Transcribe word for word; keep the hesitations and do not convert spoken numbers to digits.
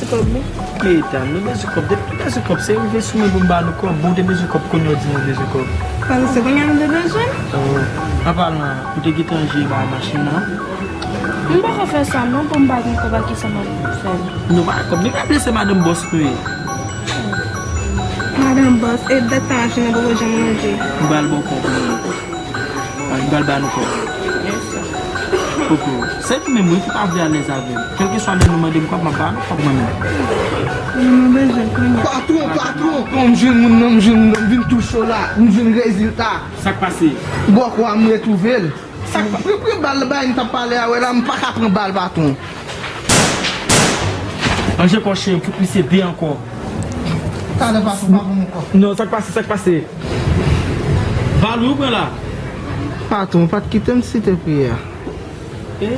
Kòb wi. Medam, nou bezwen kòb. Depi nou bezwen kòb, se rive sou mwen pou m ba nou kòb. Bon, ou te bezwen kòb, kounye a w di nou bezwen kòb. Paske se kounye a nou te bezwen. Oh, an palan, ou te gentan jere ba machin nan? M poko fè sa non, pou m pa gen kòb, a kisa m ap fè l? Nou pa gen kòb, nou ka blese madanm bòs nou ye. Madanm bòs, e dèt sa machin nan poko janm ranje. M pral ba w kòb mwen. Mwen pral ba nou kòb. Poko. Se nou menm wi ki pa vle alèz avè m. Kèlkeswa lè nou mande m kòb, m ap ba nou kòb mwen menm. Mwen bezwen kounye a. Patwon, patwon, patwon, m jwenn moun nan, m jwenn moun nan, m vin tou cho la, m jwenn rezilta. Sa k pase? Bòkò a m retwouve l. Sa k pa, pran, pran bal bay m t ap pale a, wè la, m pa ka pran bal, patwon. Anje kòche, m fout misye de ankò. Talè, patwon, pa pran m ankò. Non, sa k pase, sa k pase? Bal wi ou pran la? Patwon, pa t kite m site pri a. Eh?